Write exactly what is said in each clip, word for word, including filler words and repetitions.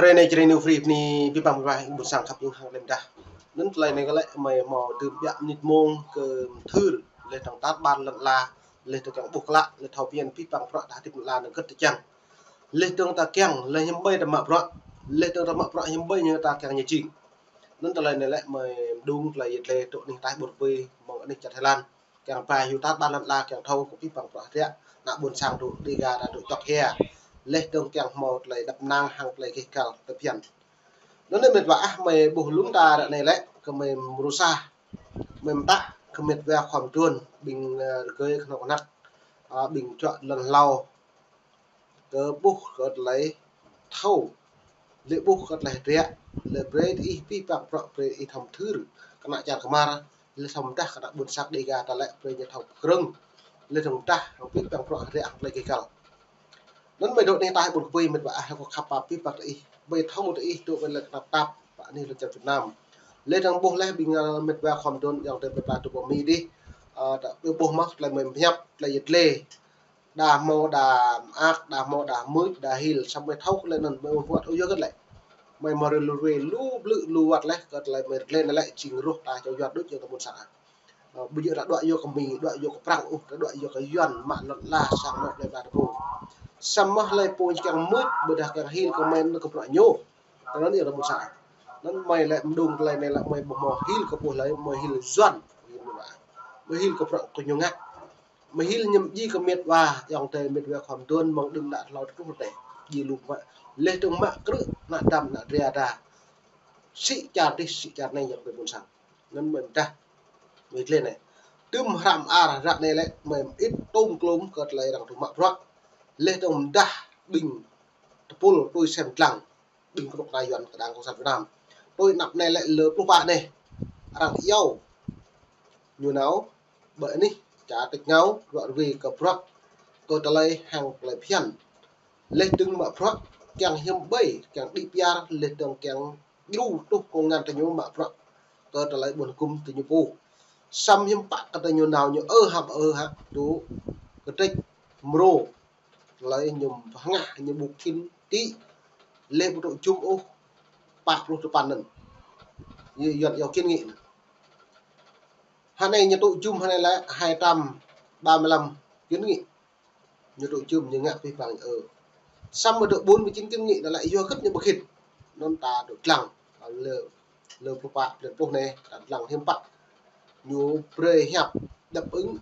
Anai čơrei ñu free ni pi păng ƀuh ƀuôn sang khăp jing hăng lem dah. Anŭn tơlơi anai kơ lĕ mơi hmâo tơm biă mơnit mông kơ mơthưr, leh tơ̆ng tat ƀar lŏn ala, leh tơ̆ng kiăng ƀuh klă, leh thâo phiăn pi păng prăk ta hơdip lŏn ala anŭn kơ̆t tơčăng. Leh tơ̆ng ta kiăng, leh hiư̆m ƀơi ta mă prăk, leh tơ̆ng ta mă prăk hiư̆m ƀơi ñu ta kiăng ñu jing. Anŭn tơlơi anai lĕ mơi mơđung tơlơi yet lĕ tŏ anih ataih ƀôn pơi, mơ̆ng anih čar Thái Lan. Kiăng ba hyu tat ƀar lŏn ala kiăng thâo kơ pi păng prăk hơdră, ană ƀôn sang tŭ Dega ta tŭ čŏk hia. Leh tơ̆ng kiăng hmâo tơlơi đăp năng hăng tơlơi gêh gal tơbiă. Anŭn anai mĕt wa ah mơi ƀuh lŏm ta ră anai lĕ kơ mơi mrô sa. Mơi mơtă kơ mĕt wa khua mơduôn ƀing, ơ, rơgơi kơnuk kơna, ơ, ƀing čuă lŏn hlâo. Kơ ƀuh kơ tơlơi thâo. Lĕ ƀuh kơ tơlơi hơdră. Lĕ brơi ih pi păng prăk brơi ih thâo mơthưr. Kơnă čar kơmar. Lĕ thâo mơdah kơnă ƀôn sang Dega ta lĕ brơi ñu thâo pơkrơ̆ng. Lĕ thâo mơdah hăng pi păng prăk hơdră hăng tơlơi gêh gal. Anŭn mơi dŏ anih ataih ƀôn pơi mĕt wa ah kơ khăp pă pi păng ta ih. Ƀơi thâo ta ih dŏ ƀơi lĕ tơnap tap pă anih lŏn čar Việt Nam. Lĕ tơ̆ng ƀuh leh ƀing, ơ, mĕt wa khua mơduôn yŏng tơlơi pơpla tŭ pơ mi dih. Ơ, ta ƀuh mơ̆ tơlơi mơi pơhiăp tơlơi yet lĕ. Đa hmâo đa mơak, đa hmâo đa mưč, đa hil, samơ̆ mơi thâo kơ lĕ anŭn mơi huăt ôh yua kơ lĕ. Mơi mă rơlui lu blư̆ lu wăt leh kơ tơlơi mơi rơlơi anai lĕ jing ruh ta čô Yuan đôč yơh ta ƀuôn sang ah. Ơ, ƀu djơ̆ ta đuaĭ yua kơ mi, đuaĭ yua kơ Prăng ôh, ta đuaĭ yua kơ Yuan mă lŏn ala sang anŏ plơi pla ta pô. Samơ̆ hlơi pô ñu kiăng mưč, ƀôdah kiăng hil kơ mơi anŭn kơ prăk ñu. Tơlơi anŭn yơh ta ƀuôn sang ah. Anŭn mơi lĕ mơđung tơlơi anai lĕ mơi ƀu hmâo hil kơ pô hlơi, mơi hil Yuan. Mơi hil kơ prăk kơ ñu ngă. Mơi hil ñu mơjĭ kơ mĕt wa, yŏng tơlơi mĕt wa khua mơduôn mơ̆ng đưm đă hlâo truh tơlơi. Jĭ lu mă. Leh tơ̆ng mă krư̆, ană dăm, ană dra ta. Sĭ čar dih, sĭ čar anai yŏng tơlơi ƀuôn sang. Anŭn mơi mơdah. Mơi tơlơi anai. Tơm hrăm ar ră anai lĕ, mơi mơit tôm klôm kơ tơlơi arăng tŭ mă prăk. Leh tơ̆ng mơdah ƀing tơpul tui sem dlăng. Ƀing kơnuk kơna Yuan kơđang Cộng sản Việt Nam. Tui anăp anai lĕ lơ pluh pă anai. Arăng iâu. Ñu nao, ƀơi anih, čar tĕč ngao, ruă ruê kơ prăk. Kơ tơlơi hăng tơlơi phiăn. Leh tơ̆ng mă prăk, kiăng hiư̆m ƀơi, kiăng đĭ piar, leh tơ̆ng kiăng djru tuh kông ngăn tơ ñu mă prăk. Kơ tơlơi ƀuăn hơkŭm tơ ñu pô. Samơ̆ hiư̆m pă kơ tơ ñu nao ñu ơ hăp ơ hăp, tŭ kơtĕč mrô. Tơlơi ñu hơngah ñu ƀu khĭn tĭ. Leh ƀu tŭ jum ôh pă pluh tơpăn anŭn. Yua, Yuan iâu kiến nghị anŭn. Hơnai ñu tŭ jum hơnai lĕ hai trăm ba mươi lăm kiến nghị. Ñu tŭ jum ñu ngă pih păng ơ. Samơ̆ tŭ bốn mươi chín kiến nghị anŭn lĕ yua kơ ñu ƀu khĭn. Anŭn ta tŭ dlăng. Lơ, lơ pluh pă, lơ pluh anai, ta dlăng hiư̆m pă. Ñu brơi hiăp đáp ứng.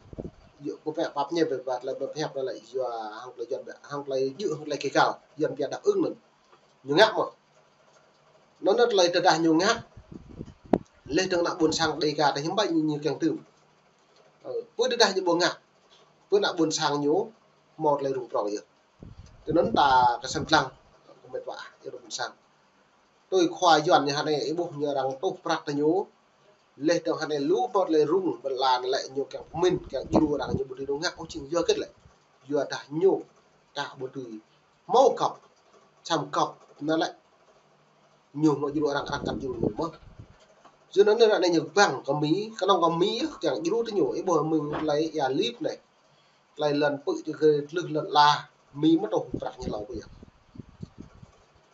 Yua kơ pĕ pap ñu ƀơi pă tơlơi pơhiăp anŭn lĕ yua hăng tơlơi Yuan ƀĕ, hăng tơlơi djơ̆, hăng tơlơi gêh gal. Yuan pia đáp ứng anŭn. Ñu ngă mơ̆. Anŭn tơlơi tơdah ñu ngă. Leh tơ̆ng ană ƀuôn sang Dega ta hiư̆m pă ñu, ñu kiăng tơm. Ơ, pơ tơdah ñu ƀu ngă. Pơ ană ƀuôn sang ñu hmâo tơlơi rŭng prŏng yơh. Tui anŭn ta kơ sem dlăng, kơ mĕt wa, yơh ƀuôn sang. Tui khua Yuan ñu hơnai, ih ƀuh ñu arăng tuh prăk tơ ñu. Leh tơ̆ng hơnai lu hmâo tơlơi rŭng, ƀơi lŏn anai lĕ ñu kiăng pơmĭn, kiăng djru arăng ñu ƀu dưi rŭng ngă, ôh jing yua kơ lĕ. Yua dah ñu, ta ƀu dưi hmâo gŏp, čăm gŏp, anŭn lĕ. Ñu hmâo djru arăng, arăng kăn djru ñu mơ̆n. Yua anŭn ră anai ñu băng kơ mi, kơnơ̆ng kơ mi, kiăng djru tơ ñu, ih ƀuh mơ̆ng tơlơi ia lip anai. Tơlơi lŏn pư̆ čơkơi tlưh lŏn ala, mi mơ̆ tŭ prăk ñu hlâo ƀu yơh.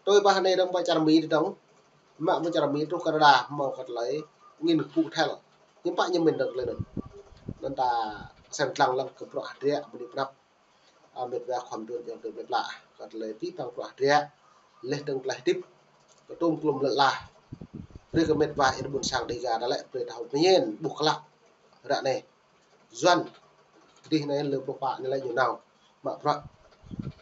Tui ƀah anai dơ̆ng ƀơi čar mi dơ̆ng, mă ƀơi čar mi truh Canada, hmâo kơ tơlơi ngĭn kơkuh thel. Hiư̆m pă ñu mĭn dơ̆ng tơlơi anŭn. Anŭn ta sem dlăng lăng kơ prăk hơdră, bơni prăk. Ơ, mĕt wa khua mơduôn yŏng tơlơi mĕt wa. Kơ tơlơi pih păng prăk hơdră. Leh tơ̆ng tơlơi hơdip. Kơ tôm klôm lŏn ala. Brơi kơ mĕt wa ih ƀuôn sang Dega ta lĕ, brơi ta hơ̆k mơñen, ƀuh klă. Ră anai. Yuan. Kơdih anai lơ pluh pă anai lĕ ñu nao. Mă prăk.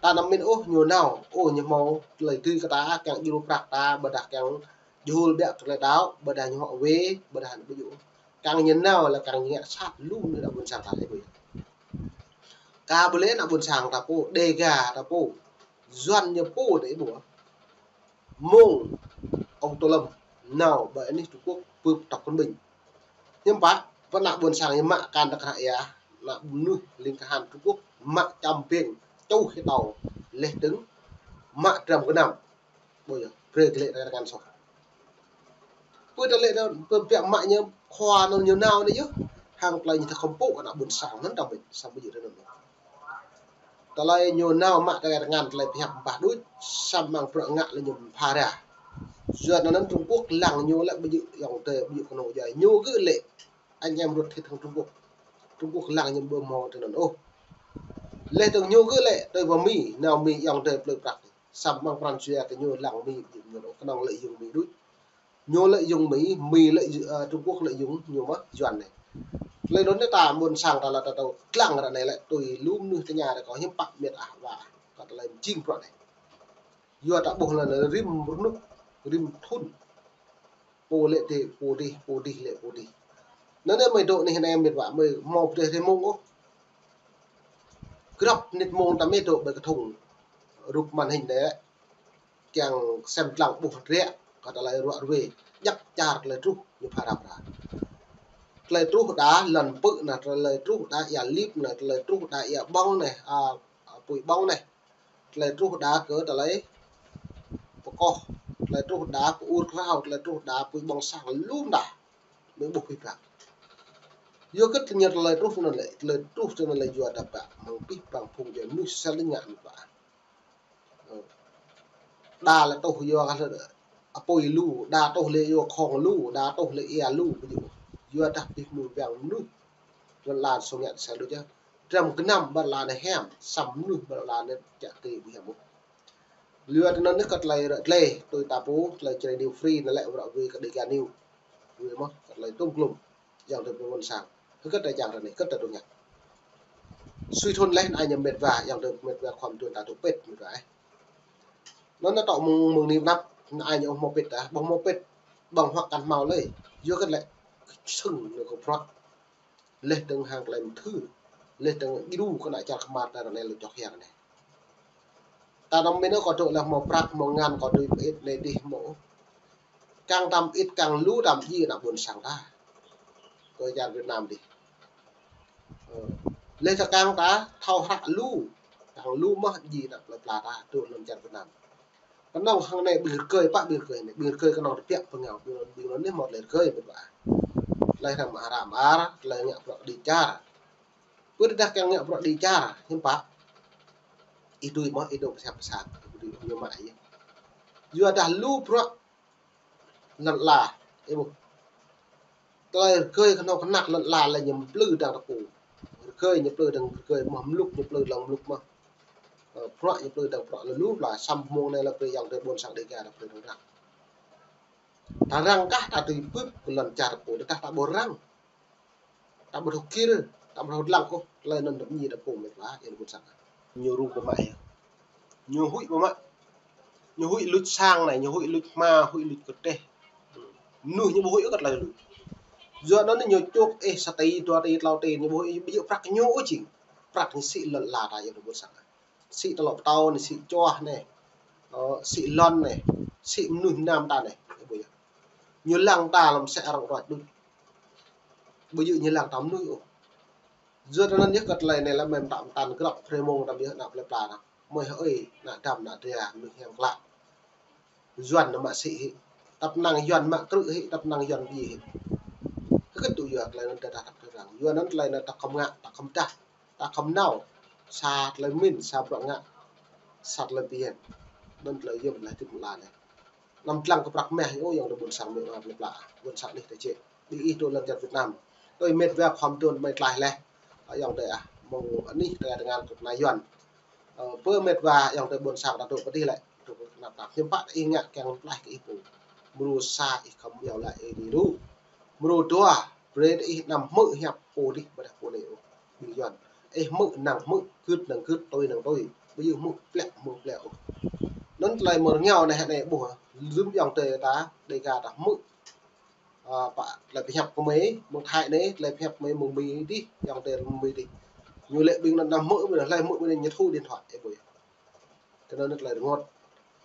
Ta anăm mĭn ôh ñu nao. Ôh ñu hmâo tơlơi tui kơ ta, kiăng djru prăk ta, ƀôdah kiăng djru ƀiă kơ tơlơi đaŏ, ƀôdah ñu hŏk wê, ƀôdah anŭn ƀu djơ̆. Kiăng ñu nao lĕ kiăng ñu ngă sat lu ană ƀuôn sang ta ih ƀuh. Kơ ƀu lĕ ană ƀuôn sang ta pô, Dega ta pô. Yuan ñu pô ta ih ƀuh. Mơ̆ng ông Tô Lâm nao ƀơi anih Trung Quốc bưp tŏk kơnƀing. Hiư̆m pă, pơ ană ƀuôn sang ñu mă kăn tơkrah ia, ană mơnuih ling kahan Trung Quốc mă čăm ƀing čuh hĭ tâo leh tơ̆ng mă dram gơnam. Ƀuh yơh, brơi kơ lĕ rơngan soh. Pơ tơlơi anŭn, pơ biă mă ñu khua anŭn ñu nao anai yơh. Hăng tơlơi ñu ta khŏm pô kơ ană ƀuôn sang anŭn ta ƀuh, samơ̆ ƀu djơ̆ tơ anŭn. Tơlơi ñu nao mă tơlơi tơngan tơlơi pơhiăp ƀah đôč, samơ̆ bruă ngă lĕ ñu pha ra. Yua anŭn Trung Quốc lăng ñu lĕ ƀu djơ̆ ayŏng adơi ƀu djơ̆ kơnơ̆ng djai. Ñu gơ̆ lĕ, anh em ruột thịt hăng Trung Quốc. Trung Quốc lăng ñu ƀu hmâo tơnŭn ôh. Leh dơ̆ng ñu gơ̆ lĕ tui pơ Mi, nao Mi ayŏng adơi plư prăk. Samơ̆ pran jua kơ ñu lăng Mi ƀu djơ̆ kơnơ̆ng ôh, kơnơ̆ng lợi dụng Mi đôč. Ñu lợi dụng Mi, Mi lợi dụng, ơ, Trung Quốc lợi dụng ñu mơ̆ Yuan anai. Tơlơi anŭn ta ƀôn sang ta lĕ ta tŭ lăng ră anai lĕ tui lu mơnuih tơña ră kâo hiư̆m pă mĕt ah wa. Kơ tơlơi jing bruă anai. Yua ta ƀuh lĕ rĭm rơnŭk, rĭm thŭn. Pô lĕ tê, pô dih, pô dih lĕ pô dih. Anŭn anai mơi dŏ anai anai mĕt wa mơi hmâo pơdrĕh rơmông ôh. Grăp nit mông ta mơi dŏ ƀơi kơthŭng. Rup màn hình anai. Kiăng sem lăng ƀuh rĕ, kơ tơlơi ruă ruê, djăp čar tơlơi truh, ñu pha rap ra. Tơlơi truh đa lŏn pư̆ anai, tơlơi truh đa ia lip anai, tơlơi truh đa ia ƀơ̆ng anai, a, a, apui ƀơ̆ng anai. Tơlơi truh đa kơ tơlơi pơkoh, tơlơi truh đa pơur krao, tơlơi truh đa apui ƀơ̆ng sang lŏm đa. Mơi ƀuh pih prăk. Yua kơ tơlơi truh anŭn lĕ, tơlơi truh anŭn lĕ yua đa pă, mơ̆ng pih prăk phung jai mơnuih sel ngă anŭn pă. Đa lĕ tuh yua kơ lĕ apui lu, đa tuh lĕ yua khŏng lu, đa tuh lĕ ia lu, ƀu djơ̆. Yua dah pih mơ̆ng ƀing mơnuih. Lŏn lan sông Nhật sa lu jơ̆. Dram gơnam ƀơi lŏn anai hiam, samơ̆ mơnuih ƀơi lŏn anai čă kơ ƀu hiam ôh. Yua anŭn anai kơ tơlơi ră tơlơi, tui ta pô, tơlơi Jrai News Free anai lĕ ră ruê kơ Dega News. Ruê mơ̆, kơ tơlơi tŭm glŭm. Ayŏng adơi ƀôn sang. Hơget ta čang ră anai, hơget ta dŏ ngă. Sui thŭn leh anai ñu mĕt wa, ayŏng adơi mĕt wa khŏm tuan ta dŏ pĭt mĕt wa ơi. Anŭn anai tŏ mơ̆ng, mơ̆ng anai pơnăp, anai ñu ƀu hmâo pĭt ta, ƀu hmâo pĭt, ƀơ̆ng huă kăn hmâo lơi. Yua kơ lĕ, sưng ñu kơ prăk. Leh dơ̆ng hăng tơlơi mơthưr. Leh dơ̆ng djru kơ ană čar kơmar ta ră anai lĕ čŏk hiăk anai. Ta năm mơnơ̆ng kơ dŏ leh hmâo prăk hmâo ngăn kơ dui pơit anai dih hmâo. Kăng tam it kăng lu tam ji ană ƀôn sang ta. Kơ čar Việt Nam dih. Ơ. Leh ta kăng ta thâo hră lu. Kăng lu mơ̆ ji ană plơi pla ta dŏ lŏn čar Việt Nam. Kơnơ̆ng hăng anai ƀing rơgơi pă ƀing rơgơi anai. Ƀing rơgơi kơnơ̆ng tơbiă pơngao. Ƀing, ƀing anŭn anai hmâo tơlơi rơgơi mĕt wa. Tơlơi hrăm arăng mơar, tơlơi ngă bruă đĭ čar. Pơ tơdah kiăng ngă bruă đĭ čar, hiư̆m pă. Ih tui mơ̆, ih dŏ pơsat pơsat, ih tui ñu mă ih. Yua dah lu bruă lŏn ala, ih ƀuh. Tơlơi rơgơi kơnơ̆ng kơnăk lŏn ala lĕ ñu plư dăng tơpŭ. Rơgơi ñu plư dăng rơgơi mơ̆, mlŭk ñu plư dăng mlŭk mơ̆. Ơ, bruă ñu plư dăng bruă lĕ lu pla, samơ̆ mông anai lĕ brơi ayŏng adơi ƀôn sang Dega lĕ brơi dăng răng. Ta răng kah ta tui bưp kơ lŏn čar tơpŭ, tơdah ta ƀu răng. Ta ƀu thâo kir, ta ƀu thâo lăng ôh, tơlơi anŭn rơp ñi ta pô mĕt wa, ayŏng adơi ƀôn sang. Ñu rŭng pơmă yơh. Ñu huĭ pơmă. Ñu huĭ luč sang anai, ñu huĭ luč hma, huĭ luč kơteh. Mơnuih ñu ƀu huĭ ôh kơ tơlơi luč. Yua anŭn ñu čŏk ih sa ti, dua ti, tlâo ti, ñu ƀu huĭ, ƀu djơ̆ prăk ñu ôh jing. Prăk ñu sĭ lŏn ala ta ayŏng adơi ƀôn sang. Sĭ tơlŏ pơtâo anai, sĭ čoh anai. Ơ, sĭ lŏn anai, sĭ mơnuih mơnam ta anai. Ih ƀuh yơh. Ñu lăng ta lăm sĕ arăng ruăč đôč. Ƀu djơ̆ ñu lăng ta mơnuih ôh. Yua anŭn yơh kơ tơlơi anai lĕ mơ̆n ta mơ̆n tăn grăp rơmông ta yơh ană plơi pla ta. Mơi hơi, ană dăm, ană dra, mơnuih hiam klă. Yuan anai mă sĭ hĭ. Tăp năng Yuan mă krư̆ hĭ, tăp năng Yuan ƀi hĭ. Hơget tŭ yua tơlơi anŭn ta tăp tơrang. Yua anŭn tơlơi anŭn ta khŏm ngă, ta khŏm dah. Ta khŏm nao, sa tơlơi min, sa bruă ngă, sa tơlơi pơyơr. Anŭn tơlơi yôm tơlơi tĭp mơla anai. Năm tơlăng kơ prăk mah, ơ, ayŏng adơi ƀôn sang mĕt wa plơi pla, ƀôn sang anih ta čĕ. Ƀing ih dŏ lŏn čar Việt Nam. Tui mĕt wa khŏm tuan mơi tlaih leh. Ayŏng adơi ah, mơ̆ng anih ta tơngan kơ ană Yuan. Ơ, pơ mĕt wa ayŏng adơi ƀôn sang ta dŏ pơ dih lĕ. Dŏ pơ Việt Nam ta. Hiư̆m pă ih ngă kiăng tlaih kơ ih pô. Mrô sa ih khŏm iâu laĭ ih dih lu. Mrô dua, brơi ih anăm hmư̆ hiăp pô dih ƀôdah pô anai ôh. Ƀing Yuan. Ih hmư̆ năng hmư̆, gưt năng gưt, tui năng tui. Ƀu djơ̆ hmư̆ plĕ, hmư̆ plĕ ôh. Anŭn tơlơi mơ̆ rơngiao anai hă anai ƀuh. Lơ̆m ayŏng adơi ta, Dega ta hmư̆. Ơ, pă tơlơi pơhiăp kơ mơi, mơ̆ng Thái anai, tơlơi pơhiăp kơ mơi mơ̆ng Mi dih, ayŏng adơi mơ̆ng Mi dih. Ñu lĕ ƀing anŭn anăm hmư̆, ƀing anŭn hlơi hmư̆, ƀing anŭn ñu thu điện thoại, ih ƀuh yơh. Kơ anŭn tơlơi rơngot.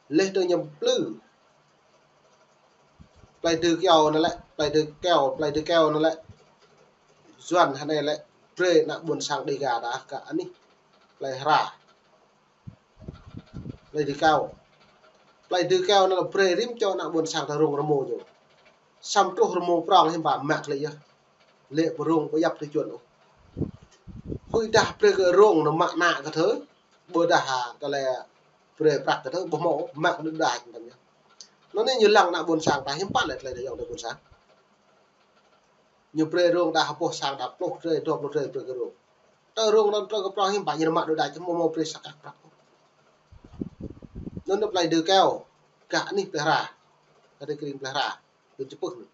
Leh dơ̆ng ñu plư. Plơi Dư Keo anŭn lĕ, Plơi Dư Keo, Plơi Dư Keo anŭn lĕ. Yuan hă anai lĕ, brơi ană ƀôn sang Dega ta kơ anih. Plơi Hra. Plơi Dư Keo. Plơi Dư Keo anŭn lĕ brơi rĭm čô ană ƀôn sang ta rông rơmô ñu. Samơ̆ truh rơmô prŏng hiư̆m pă mă tơlơi yơh. Lĕ pơrông pơyap tơjuăn ôh. Huĭ dah brơi kơ rông anŭn mă ană kơ thơ. Ƀôdah ha, tơlơi brơi prăk kơ tơ, ƀu hmâo mă kơ đôč đa čăm tăm yơh. Anŭn anai ñu lăng ană ƀôn sang ta hiư̆m pă lĕ tơlơi ayŏng adơi ƀôn sang. Ñu brơi rông đa hơpô sang đa pluh drơi, dua pluh drơi brơi kơ rông. Tơ rông anŭn brơi kơ prŏng hiư̆m pă ñu mă đôč đa čăm hmâo brơi sa kăk prăk. Anŭn anai plơi Dơi Keo, gah anih plơi Hra. Gah tơring plơi Hra. Ƀing čơpưh anŭn.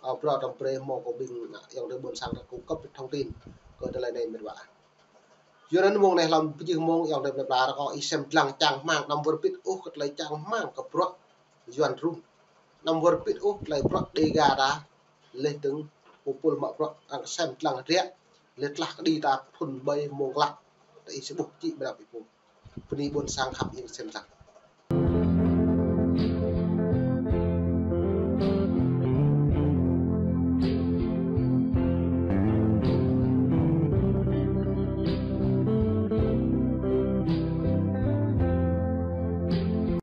Ơ, bruă tơm brơi hmâo kơ ƀing ayŏng adơi ƀôn sang ta cung cấp thông tin kơ tơlơi anai mĕt wa. Yua anŭn mông anai hlăm pơjing mông ayŏng adơi plơi pla rơkâo ih sem dlăng čang hmang, anăm wơr bĭt ôh kơ tơlơi čang hmang kơ bruă Yuan rŭng. Anăm wơr bĭt ôh tơlơi bruă Dega ta, laih dơ̆ng pơpul mă bruă, arăng sem dlăng hơdră, laih tlah kơđi ta thŭn ƀai mông klă. Ta ih sĭ ƀuh čih ƀrăp ih pô. Bơni ƀôn sang khăp ih sem dlăng.